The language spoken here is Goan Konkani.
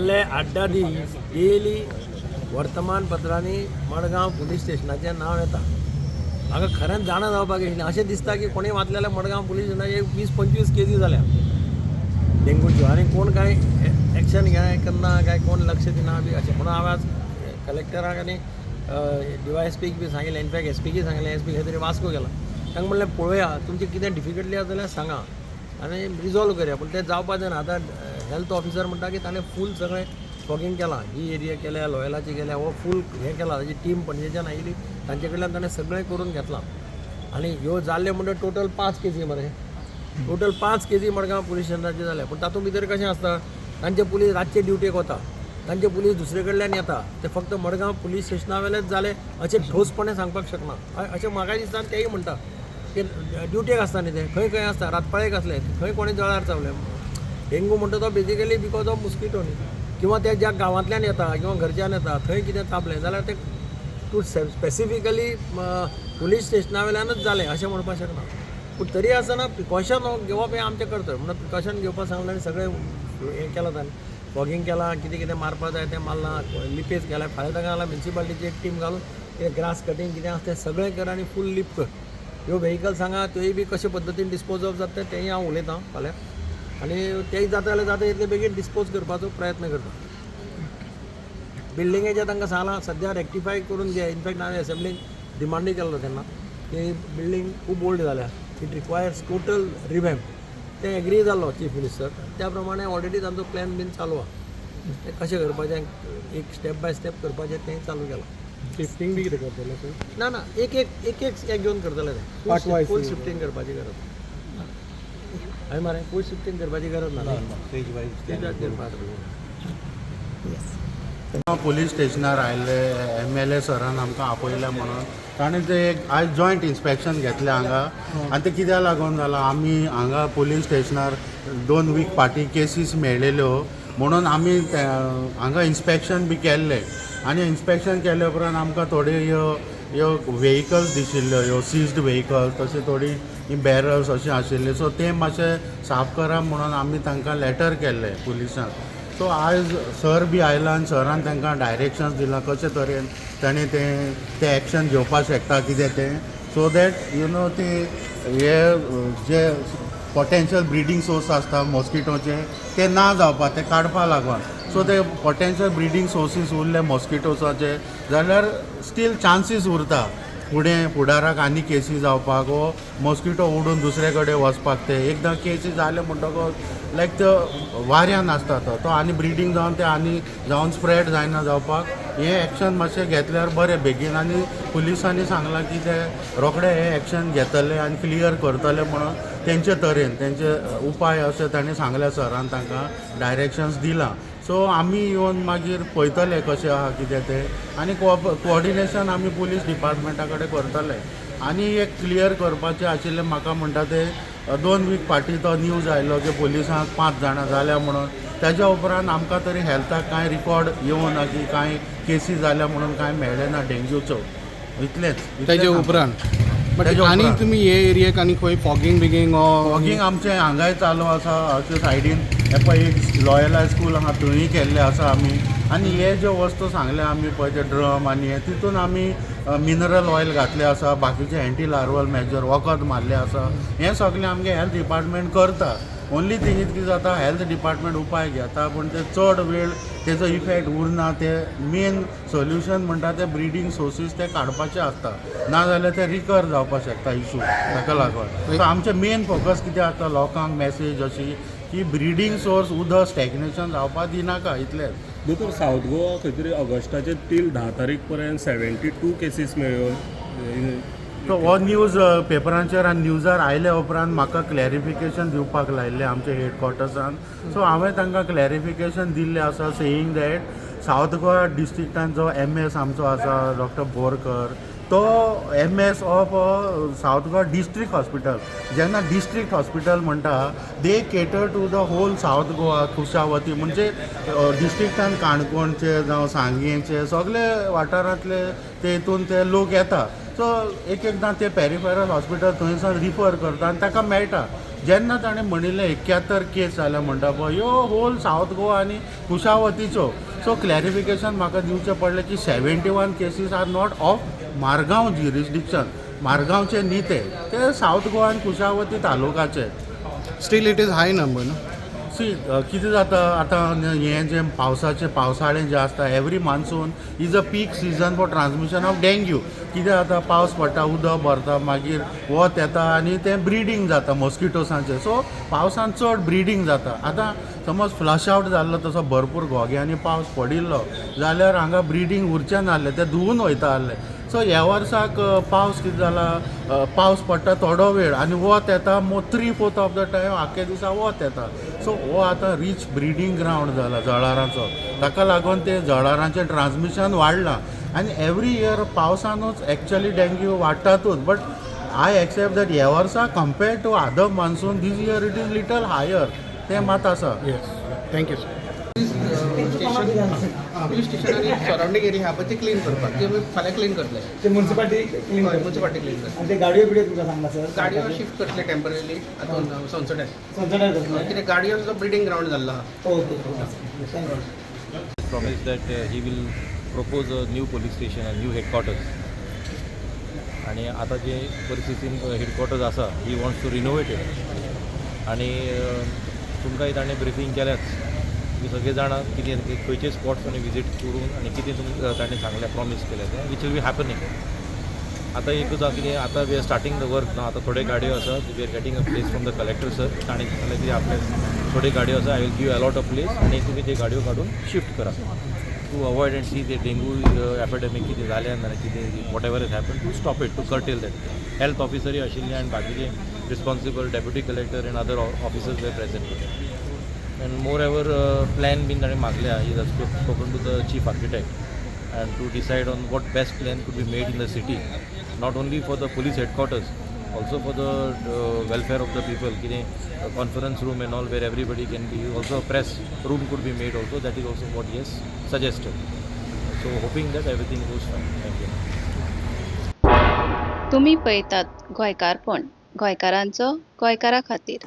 गेल्ले 8-10 दीस डेली वर्तमानपत्रांनी मडगांव पुलीस स्टेशनाचें नांव येता. म्हाका खरेंच जाणा जावपाक आशिल्लें, अशें दिसता की कोणूय वाचलें जाल्यार मडगांव पुलीस स्टेशनाचेर 20-25 केसी जाल्या डेंगूच्यो आनी कोण कांय एक्शन घेना काय कोण लक्ष दिना बी अशें. म्हणून हांवें आज कलेक्टराक आनी डीवायएसपीक बी सांगिल्लें, इनफॅक्ट एसपीकय सांगलें. एसपी खंय तरी वास्को गेला. तांकां म्हणलें, पळोवया, तुमची कितें डिफिकल्टी आसा जाल्यार सांगा आनी रिजॉल्व करया. पूण तें जावपाचें ना. आतां हेल्थ ऑफिसर म्हणटा की ताणें फूल सगळें फॉगिंग केलां, ही एरिया केल्या, लॉयलाची केल्या, हो फूल हें केलां. ताजी टीम पणजेच्यान आयिल्ली, तांचे कडल्यान ताणें सगळें करून घेतलां. आनी ह्यो जाल्ले म्हणटा टोटल पांच केसी मरे, टोटल पांच केसी मडगांव पुलीस स्टेशनाचे जाले. पूण तातूंत भितर कशें आसता, तांचे पुलीस रातचे ड्युटेक वता, तांचे पुलीस दुसरे कडल्यान येता. ते फक्त मडगांव पुलीस स्टेशना वेलेच जाले अशें ठोसपणे सांगपाक शकना अशें म्हाकाय दिसता. आनी तेय म्हणटा की ड्युटेक आसता न्ही ते, खंय खंय आसता, रातपाळेक आसले, खंय कोणी जळार चावले. डेंगू म्हणटा तो बेजिकली because of mosquito न्ही, किंवा ते ज्या गांवांतल्यान येता किंवा घरच्यान येता थंय कितें चाबलें जाल्यार ते तूं स्पेसिफिकली पुलीस स्टेशना वेल्यानच जालें अशें म्हणपाक शकना. पूण तरी आसतना प्रिकॉशन घेवप हें आमचें कर्तव्य म्हणून प्रिकॉशन घेवपाक सांगलें आनी सगळें हें केलां ताणें, फॉगिंग केलां, कितें कितें मारपाक जाय तें मारलां, लिपेज केलां. फाल्यां तांकां जाल्यार म्युनिसिपालिटीची एक टीम घालून कितें ग्रास कटींग कितें आसा तें सगळें कर आनी फूल लिप कर. ह्यो व्हेकल्स हांगा त्योय बी कशे पद्दतीन डिस्पोज ऑफ जाता तेंय हांव उलयतां फाल्यां आनी तेय जाता जाल्यार जाता इतले बेगीन डिस्पोज करपाचो प्रयत्न करता. बिल्डिंगेचें तांकां सांगलां, सद्या रेक्टिफाय करून घे. इनफॅक्ट हांवें एसेंब्लीन डिमांडूय केल्लो तेन्ना की बिल्डींग खूब ओल्ड जाल्या, it requires total revamp. ते एग्री जाल्लो चीफ मिनिस्टर. त्या प्रमाणे ऑलरेडी तांचो प्लॅन बीन चालू आहा. तें कशें करपाचें, एक स्टेप बाय स्टेप करपाचें, तें चालू केलां. शिफ्टिंग बी कितें करतले सर? ना ना, एक एक एक एक एक घेवन करतले ते. Part wise. फूल शिफ्टींग करपाची गरज ना. हय मरे, फूल शिफ्टींग करपाची गरज ना. Stage wise. स्टेज वायज करपाक. पुलीस स्टेशनार आयिल्ले एमएलए सरान आमकां आपयलें म्हणून ताणें ते एक आयज जॉयंट इन्स्पेक्शन घेतलें हांगा. आनी तें कित्याक लागून जालां, आमी हांगा पुलीस स्टेशनार 2 वीक फाटीं केसीस मेळ्ळेल्यो म्हणून आमी ते हांगा इन्स्पेक्शन बी केल्लें. आनी इन्स्पेक्शन केले उपरांत आमकां थोड्यो ह्यो ह्यो व्हेकल्स दिशिल्ल्यो, ह्यो सिज्ड व्हेकल्स, तशें थोडी बॅरल्स अशें आशिल्ले. सो ते मातशे साफ करा म्हणून आमी तांकां लेटर केल्लें पुलिसांक. सो आयज सर बी आयला आनी सरान तांकां डायरेक्शन्स दिलां कशे तरेन ताणें तें तें एक्शन घेवपाक शकता कितें तें, सो that you know ते हे जे पोटेन्शियल ब्रिडींग सोर्स आसता मॉस्किटोचे ते ना जावपाक, ते काडपा लागून. सो ते पोटेन्शियल ब्रिडींग सोर्सीस उरले मॉस्किटोसाचे जाल्यार स्टील चान्सीस उरता फुडें फुडाराक आनी केसी जावपाक वो मॉस्किटो उडून दुसरे कडेन वचपाक. ते एकदां केसी जाले म्हणटकच लायक त्यो वाऱ्यान आसता तो तो आनी ब्रिडींग जावन ते आनी जावन स्प्रेड जायना जावपाक हें एक्शन मातशें घेतल्यार बरें बेगीन. आनी पुलिसांनी सांगलां की ते रोखडे हें एक्शन घेतले आनी क्लियर करतले म्हणून. तेंचे तरेन तेंचे उपाय अशें ताणें सांगलें, सरान तांकां डायरेक्शन्स दिलां. सो आमी येवन मागीर पळयतले कशें आहा कितें तें आनी कोऑर्डिनेशन आमी पुलीस डिपार्टमेंटा कडेन करतले. आनी एक क्लियर करपाचें आशिल्लें म्हाका, म्हणटा ते 2 वीक फाटीं तो न्यूज आयलो की पुलिसांक पांच जाणां जाल्या म्हणून. तेज्या उपरांत आमकां तरी हेल्थाक कांय रिकॉर्ड येवना की कांय केसी जाल्या म्हणून, कांय मेळ्ळें ना डेंग्यूचो. इतलेंच इतलेंच. तेजे उपरांत बट तेजे आनी उपरांत. तुमी हे एरियेक आनी खंय फॉगिंग बिगींग? फॉगिंग आमचें हांगाय चालू आसा. अशें सायडीन हे पळय एक लॉयला स्कूल आहा, थंयूय केल्लें आसा आमी. आनी हे ज्यो वस्तू सांगले आमी पळय, ते ड्रम आनी हे, तितून आमी मिनरल ऑयल घातले आसा, बाकीचे एंटी लार्वल मेजर वखद मारले आसा. हें सगळें आमगे हेल्थ डिपार्टमेंट करता. ओनली थिंग is कितें जाता, हेल्थ डिपार्टमेंट उपाय घेता पूण ते चड वेळ तेजो इफेक्ट उरना. ते मेन सोल्युशन म्हणटा ते ब्रिडींग सोर्सीस ते काडपाचे आसता, ना जाल्यार ते रिकर जावपाक शकता इशू. ताका लागून सो आमचें मेन फोकस कितें आसता, लोकांक मॅसेज अशी की ब्रिडींग सोर्स उदक स्टॅग्नेशन जावपाक दिनाका, इतलेंच. दोतोर, सावथ गोवा खंय तरी ऑगस्टाचे तील 10 तारीख पर्यंत 72 केसीस मेळ्ळ्यो. सो हो न्यूज पेपरांचेर आनी न्यूजार आयल्या उपरांत म्हाका क्लॅरिफिकेशन दिवपाक लायिल्लें आमच्या हेडक्वॉर्टर्सान. सो हांवें तांकां क्लॅरिफिकेशन दिल्लें आसा, सेईंग that south Goa डिस्ट्रिक्टान जो एमएस आमचो आसा डॉक्टर बोरकर, तो MS of South Goa District Hospital. जेन्ना डिस्ट्रिक्ट हॉस्पिटल म्हणटा, they cater to the whole South Goa, Kushavati म्हणजे डिस्ट्रिक्टान काणकोणचे जावं सांगेंचे सगळे वाठारांतले ते हितून ते लोक येता. सो एक एकदां ते पेरिफेरल हॉस्पिटल थंयसान रिफर करता आनी ताका मेळटा. जेन्ना ताणें म्हणिल्लें 71 केस जाल्या म्हणटा पळय, ह्यो होल सावथ गोवा आनी कुशावतीच्यो. सो क्लॅरिफिकेशन म्हाका दिवचें पडलें की 71 cases are not of Margao jurisdiction, मारगांवचे न्ही ते, ते सावथ गोवा आनी कुशावती तालुकाचे. Still it is high number न्हू? सी, कितें जाता आतां, हें जें पावसाचें पावसाळें जें आसता, every monsoon is a peak season for transmission of dengue. कितें जाता, पावस पडटा, उदक भरता, मागीर वत येता आनी तें ब्रिडींग जाता मॉस्किटोसांचें. सो पावसान चड ब्रिडींग जाता. आतां समज फ्लश आवट जाल्लो तसो भरपूर घोग्यांनी पावस पडिल्लो जाल्यार हांगा ब्रिडींग उरचें नासलें, तें धुवून वयता आसलें. सो ह्या वर्साक पावस कितें जाला, पावस पडटा थोडो वेळ आनी वत येता, 3/4 ऑफ the time आख्खे दिसा वत येता. सो हो आतां रीच ब्रिडींग ग्रावंड जाला जळारांचो. ताका लागून ते जळारांचें ट्रान्समिशन वाडलां आनी एवरी इयर पावसानूच एक्चुअली डेंग्यू वाडटातूच. बट I accept that ह्या वर्सा compare to other monsoon, this year it is little higher, तें मात आसा. Yes, thank you sir. Police station आनी सरावंडींग एरिया आहा पळय ती क्लीन करपाक, ती आमी फाल्यां क्लीन करतले. ते मुन्सिपालिटी क्लीन? हय, मुन्सिपालिटी क्लीन करतले. आनी ते गाडयो बिडयो तुमकां सांगला सर? गाडयो शिफ्ट करतले टेम्पररीली आतां सनसेटार. सनसेटार करतले. कितें गाडयो सुद्दां ब्रिडींग ग्रावंड जाल्लो आहा. Okay, thank you. Promised that he will propose a new police station, a new headquarters. आणि आता जे परिस्थितीन हेडक्वॉर्टर्स आसा, he wants to renovate it. आणि तुमकांय ताणें ब्रिफींग केल्याच. तुमी सगळे जाणा कितें, खंयचे स्पॉट्स ताणें विजीट करून आनी कितें तुमकां ताणें सांगलें, प्रॉमीस केलें तें, which will be happening. आतां एकूच आहा कितें, आतां we are starting the work ना. आतां थोडे गाडयो आसा, we are getting a place from the collector sir. ताणें सांगलें की आपले थोडे गाडयो आसा, I will give allot a place आनी तुमी ते गाडयो काडून शिफ्ट करा टू अवॉयड अँड सी ते डेंगू एपिडेमीक कितें जालें ना कितें, whatever is happen, to stop it, to curtail that. Health ऑफिसरूय आशिल्ले आनी बाकीचे responsible deputy collector and other officers were present. And moreover, plan बीन ताणें मागल्या. He has spoken to the chief architect and to decide on what best plan could be made in the city, not only for the police headquarters, also for the welfare of the people. कितें conference room and all where everybody can be, also a press room could be made also. That is also what he has suggested. So hoping that everything goes fine. Thank you. तुमी पळयतात गोंयकारपण, गोंयकारांचो गोंयकारा खातीर.